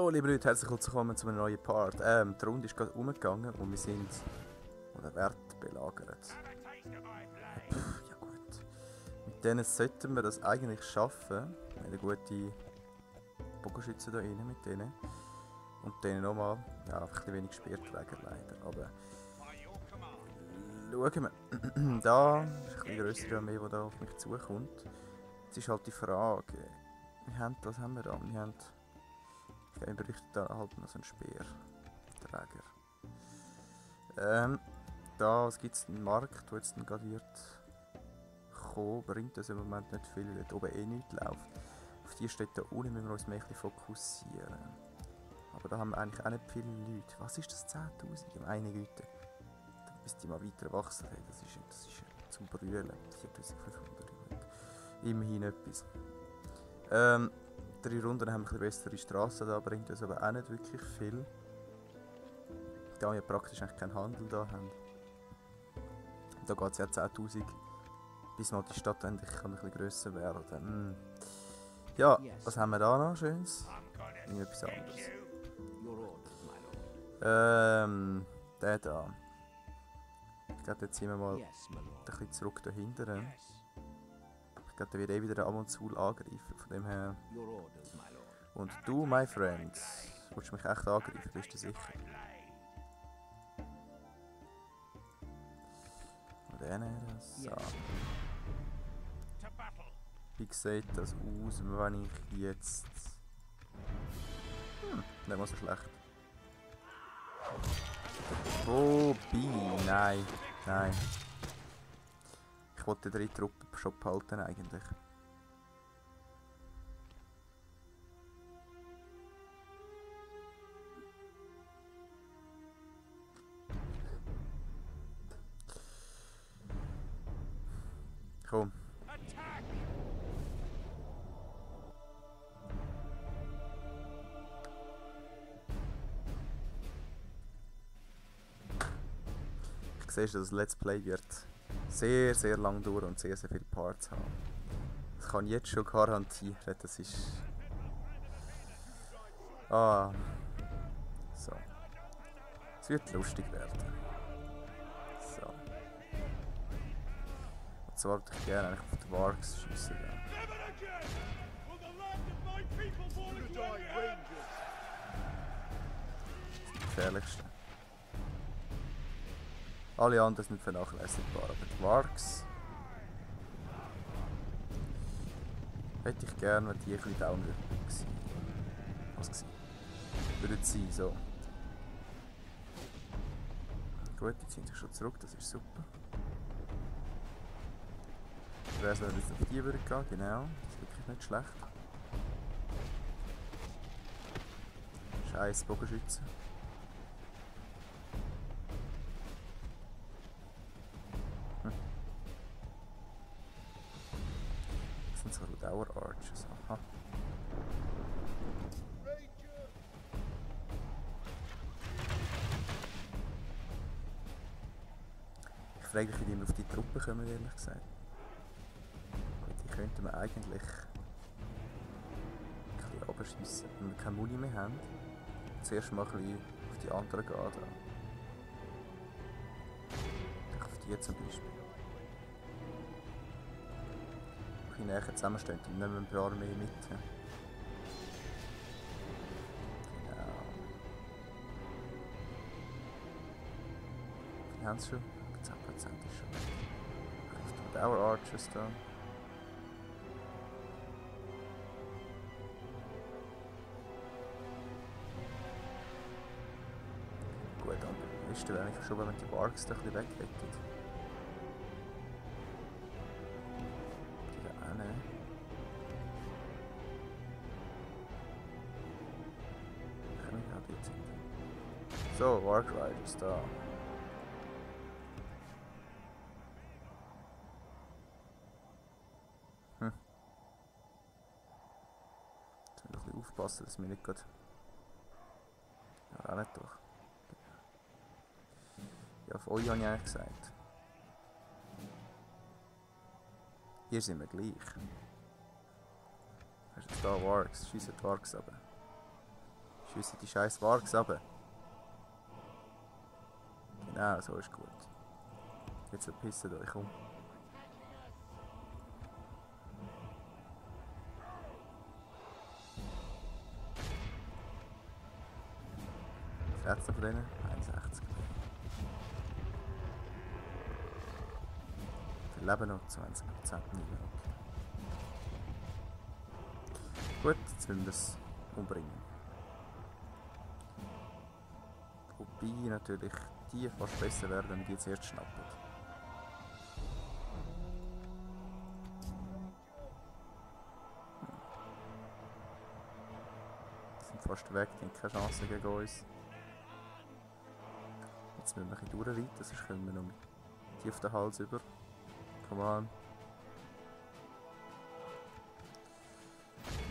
So, liebe Leute, herzlich willkommen zu einem neuen Part. Die Runde ist gerade umgegangen und wir sind von der Wert belagert. Ja gut. Mit denen sollten wir das eigentlich schaffen. Wir haben eine gute Bogenschütze da rein mit denen. Und denen nochmal, ja, einfach ein bisschen wenig Speerträger leider. Aber schauen wir. Da ist ein bisschen grössere Armee, die da auf mich zukommt. Jetzt ist halt die Frage, was haben wir da? Wir haben... Ich berichte da halt noch so einen Speerträger. Da gibt es einen Markt, der jetzt gerade wird kommen, bringt das im Moment nicht viel, weil dort oben nichts läuft. Auf die steht da unten, müssen wir uns mehr ein bisschen fokussieren. Aber da haben wir eigentlich auch nicht viele Leute. Was ist das? 10'000? Meine Güte. Bis die mal weiter wachsen. Das ist zum Brüllen. 4500. Immerhin etwas. 3 Runden haben wir ein bisschen bessere Straßen, da bringt uns aber auch nicht wirklich viel. Da wir praktisch eigentlich keinen Handel da haben. Da geht es ja 10'000, bis mal die Stadt endlich ein bisschen grösser werden. Ja, was haben wir da noch Schönes? Irgendetwas anderes. Der da. Ich glaube, jetzt sind wir mal ein bisschen zurück dahinter. Ich glaube, der wird wieder ab und zu angreifen, von dem her. Und du, my friend, willst du mich echt angreifen, bist du sicher? Und dann so. Wie sieht das aus, wenn ich jetzt... nicht mal so schlecht. Vorbei, nein. Ich wollte 3 Truppen schon behalten eigentlich. Komm. Ich sehe, dass das Let's Play wird sehr, sehr lang dauern und sehr, sehr viele Parts haben. Das kann ich jetzt schon garantieren, das ist... So. Es wird lustig werden. So. Und zwar würde ich gerne auf die Wargs schiessen. Das Gefährlichste. Alle anderen sind vernachlässigbar, aber die Wargs hätte ich gerne, wenn die ein bisschen down würden sein, so. Gut, die ziehen sich schon zurück, das ist super. Ich weiß, wenn wir jetzt auf die würden gehen, genau, das ist wirklich nicht schlecht. Scheiß Bogenschütze. Das sind so Dauer Archers, aha. Ich frage mich, wie die auf die Truppe kommen, ehrlich gesagt. Die könnten wir eigentlich ein bisschen runterschiessen, wenn wir keine Muni mehr haben. Zuerst mal ein bisschen auf die anderen gehen. Auf die zum Beispiel. Ein bisschen näher zusammenstehen, dann nehmen wir ein paar mehr mit. Genau. Die haben es schon. 10% ist schon. Auf Our Archers da. Gut, am besten wäre eigentlich schon, wenn man die Wargs da ein bisschen wegrettet. Die da hinten. Können wir ja dort sind. So, Warg Riders da. Jetzt müssen wir ein bisschen aufpassen, dass wir nicht gerade... Ja, auch nicht doch. Ja, auf euch habe ich eigentlich gesagt. Hier sind wir gleich. Hast du jetzt da Wargs? Schiessen die Wargs aber. Schiessen die scheiß Wargs runter. Genau, so ist gut. Jetzt verpisst euch um. Was hat es von denen? 61. Wir leben noch 20% nicht mehr. Gut, jetzt müssen wir es umbringen. Wobei natürlich die fast besser werden, wenn wir die zuerst schnappen. Die sind fast weg, die haben keine Chance gegen uns. Jetzt müssen wir ein bisschen durchreiten, sonst können wir noch mit die auf den Hals über. Come on.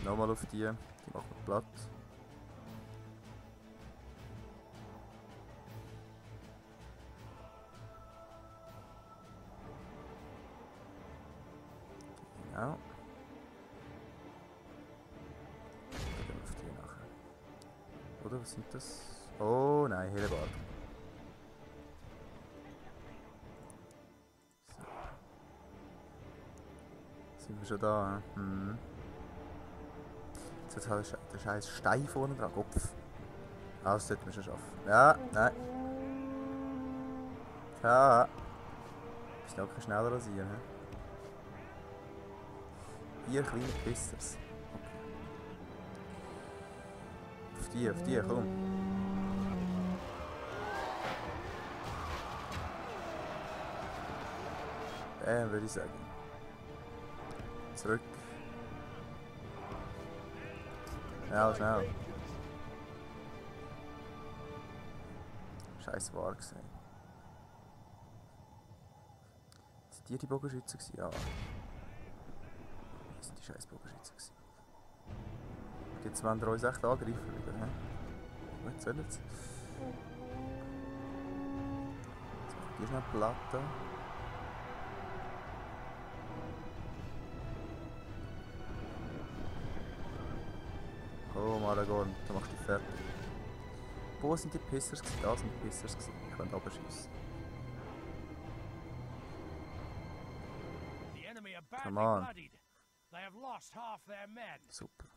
Nochmal auf die machen wir platt. Genau. Dann gehen wir auf die nachher. Oder was sind das? Oh nein, Hellebarden. So. Sind wir schon da? Hm. Jetzt hat der scheiß Stein vorne dran, Kopf. Ah, das sollten wir schon schaffen. Ja, nein. Ja. Bist noch ein bisschen schneller als ihr, ne? Ihr kleine Pissers. Okay. Auf die, komm. Bam, würde ich sagen. Zurück. Schnell. Scheiß war gesehen. Sind die Bogenschützen gewesen? Ja. Das sind die scheiß Bogenschützen gewesen. Jetzt wollen wir uns echt angreifen wieder, hä? Gut, sollen sie. Jetzt macht die schnell Platte. Komm, Aragorn, du machst dich fertig. Wo sind die Pissers gewesen? Da sind die Pissers gewesen. Ich kann runterschiessen. Come on. Super.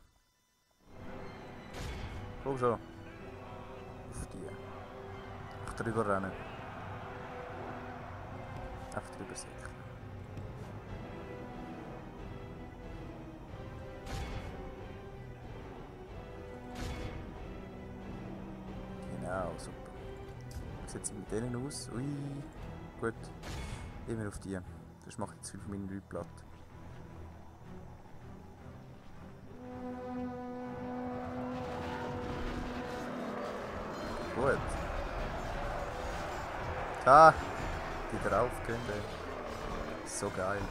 Komm schon. Auf die. Einfach drüber rennen. Einfach drüber säckeln. Genau, super. Wie sieht es mit denen aus? Ui. Gut. Immer auf die. Das macht jetzt viel von meinen Leuten platt. Gut. Ah, die drauf können. So geil.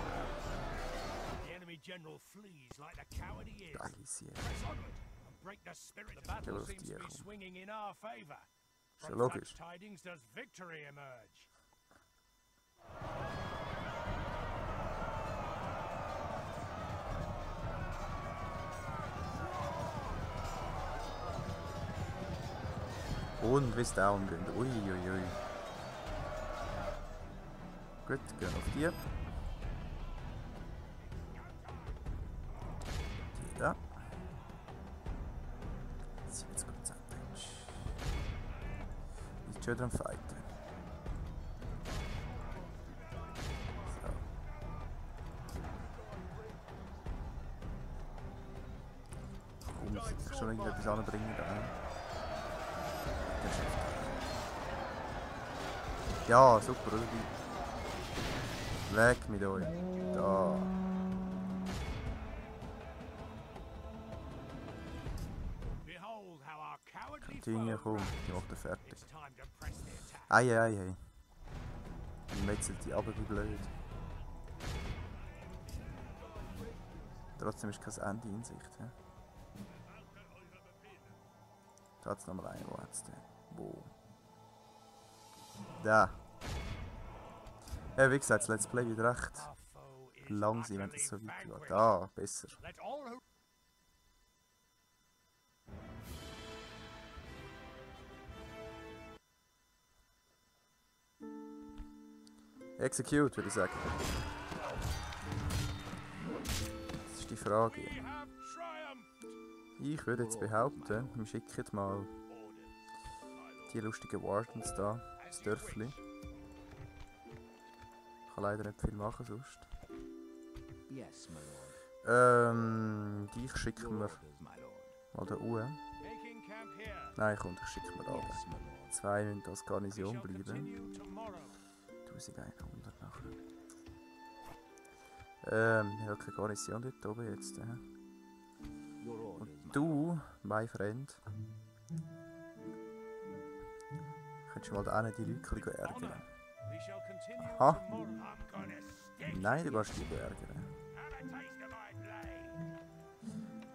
Geil ist hier. Geh auf die, komm. Ist ja logisch. Und wie es down geht. Uiuiui. Gut, gehen auf die. Die da. 70% Damage. Nicht schon dran fighten. So. Komm, muss ich schon irgendetwas anbringen da. Ja, super, oder? Weg mit euch. Da. Continue, komm, die macht er fertig. Ei. Und metzelt die aber wie blöd. Trotzdem ist kein Ende in Sicht. He? Da hat es nochmal einen, wo hat es denn? Wo? Da. Ja, wie gesagt, das Let's Play wird recht lang sein, wenn das so weit geht. Ah, besser. Execute, würde ich sagen. Das ist die Frage. Ich würde jetzt behaupten, wir schicken mal die lustigen Wardens da ins Dörfli. Ich kann leider nicht viel machen sonst. Die schicken wir mal da Uhr. Nein, komm, ich schicke mir da. 2 müssen als Garnison bleiben. 1100 nachher. Wir haben keine Garnison dort oben jetzt. Und du, mein Freund, könntest mal da die Leute ärgern. Aha. Nein, du kannst die ärgern.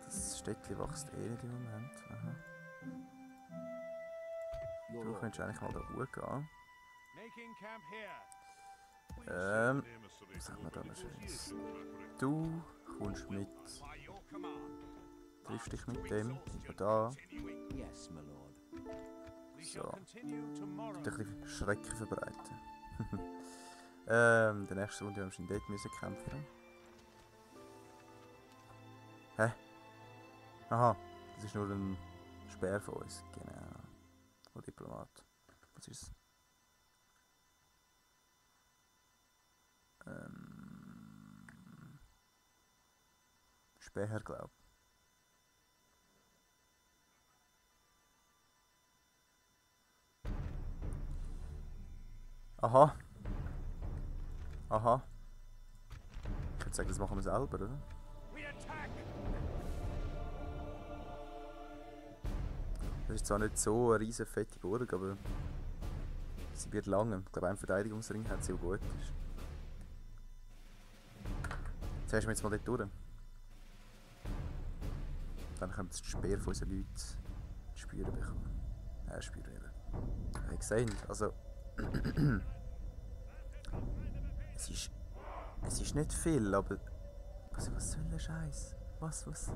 Das Städtchen wächst eh nicht im Moment. Aha. Du könntest eigentlich mal da hochgehen. Was sagen wir da noch Schönes? Du kommst mit. Triffst dich mit dem. Über da. So. Ein bisschen Schrecken verbreiten. In der nächsten Runde müssen wir dort kämpfen. Hä? Aha, das ist nur ein Speer von uns. Genau. Oder Diplomat. Was ist es? Speer, glaube ich. Aha. Aha. Ich würde sagen, das machen wir selber, oder? Das ist zwar nicht so eine riesen fette Burg, aber sie wird lange. Ich glaube, ein Verteidigungsring hat sie auch gut ist. Zuerst wir jetzt mal dort durch. Dann können wir das Speer von unseren Leuten spüren bekommen. Spüren eben. Wie gesagt, also... es ist nicht viel, aber... Was soll der Scheiß? Was? Was?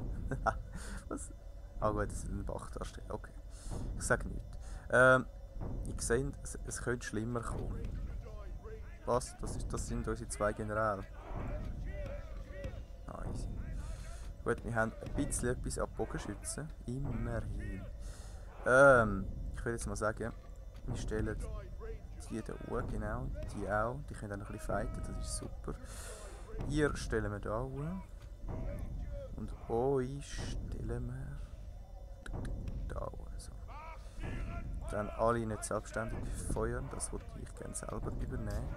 Ah gut, das ist ein Bach da steht. Okay. Ich sage nichts. Ich sehe, es könnte schlimmer kommen. Was? Das sind unsere 2 Generäle. Nice. Gut, wir haben ein bisschen etwas ab Bogenschützen. Immerhin. Ich würde jetzt mal sagen, wir stellen die da hoch, genau. Die auch. Die können auch ein bisschen fighten, das ist super. Ihr stellen wir da hoch. Und euch stellen wir da hoch. So. Dann alle nicht selbstständig feuern, das wollte ich gerne selber übernehmen.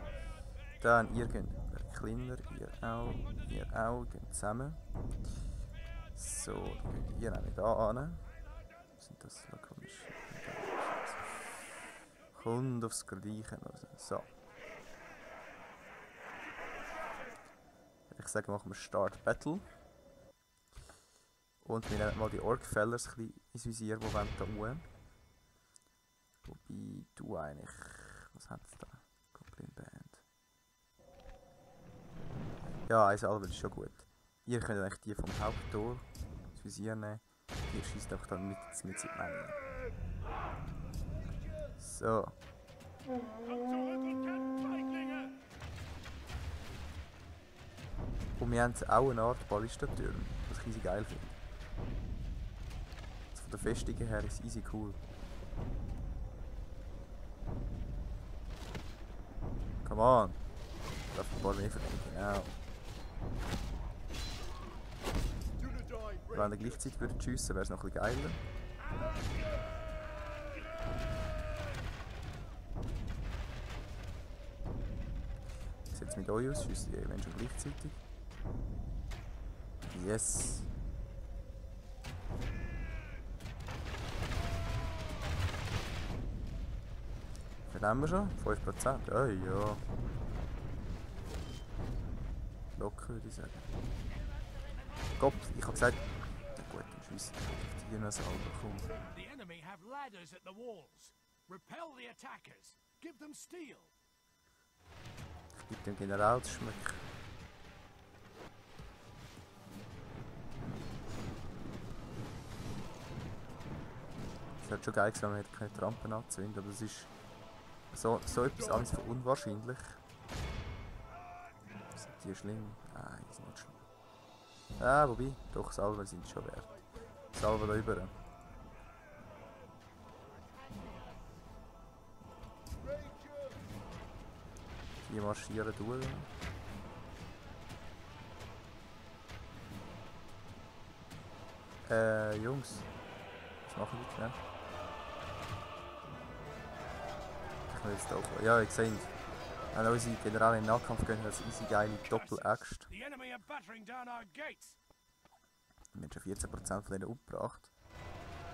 Dann ihr geht kleiner, ihr auch, geht zusammen. So, dann geht ihr nämlich da an. Sind das komisch? Kommt aufs Gleiche raus. So. Ich sage, machen wir Start Battle. Und wir nehmen mal die Orc-Fellers ein bisschen ins Visier, die wollen da hoch. Wobei du eigentlich... Was hat es da? Goblin Band. Ja, ein Salve ist schon gut. Ihr könnt eigentlich die vom Haupttor ins Visier nehmen. Ihr schießt auch dann mit sich rein. So. Und wir haben auch eine Art Ballistatürme, was ich easy geil finde. Also von der Festung her ist easy cool. Come on! Ich darf ein paar mehr verdenken, genau. Wenn ihr gleichzeitig schiessen wäre es noch ein bisschen geiler. Wie sieht es mit euch aus? Schiessen die Menschen gleichzeitig? Yes! Wie haben wir schon? 5%? Oh ja. Locker würde ich sagen. Gott, ich habe gesagt... Na gut, dann schiessen wir auf die noch selber. Komm. The enemy have ladders at the walls. Repel the attackers. Give them steel. Ich gebe dem General zu schmecken. Es wäre schon geil gewesen, wenn man keine Trampen anzünden, aber das ist so etwas anderes unwahrscheinlich. die schlimm? Nein, die sind nicht schlimm. Ah, wobei, doch, Salven sind schon wert. Salven da rüber. Die marschieren durch. Jungs. Was machen die schnell? Ich will jetzt auch. Ja, ihr seht. Wenn unsere Generäle in den Nahkampf gehen, hat es easy geile Doppel-Axt. The enemy are battering down our gates. Wir haben schon 14% von denen umgebracht.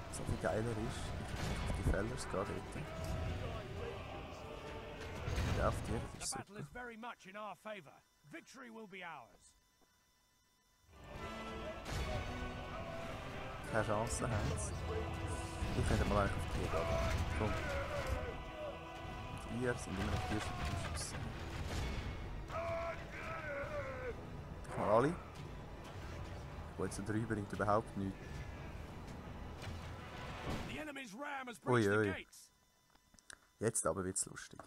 Was so viel geiler ist, ich auf die Fellers gehen dort. Ja, auf die, das ist The battle super. is very much in our favor. Victory will be ours. Keine Chance haben sie. Ich könnte mal eigentlich auf die gehen. Komm. Und ihr sind immer noch die ersten Schüsse. Ich mal alle. Gut, so 3 bringt überhaupt nichts. The enemy's ram has Ui, breached the ui. gates. Jetzt aber wird's lustig.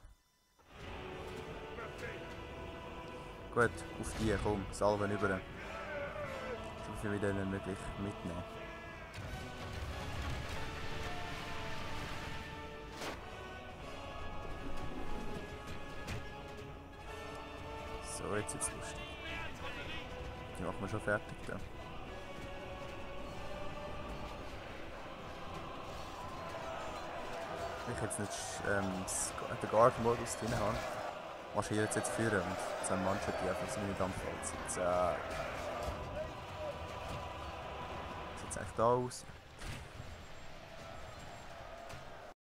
Gut, auf die, komm, Salven über. So viel wie denen möglich mitnehmen. So, jetzt wird's lustig. Die machen wir schon fertig da. Ich jetzt nicht den Guard-Modus drin habe, marschiere jetzt führen und dann manchen die einfach so nicht anfallen. Sieht eigentlich da aus.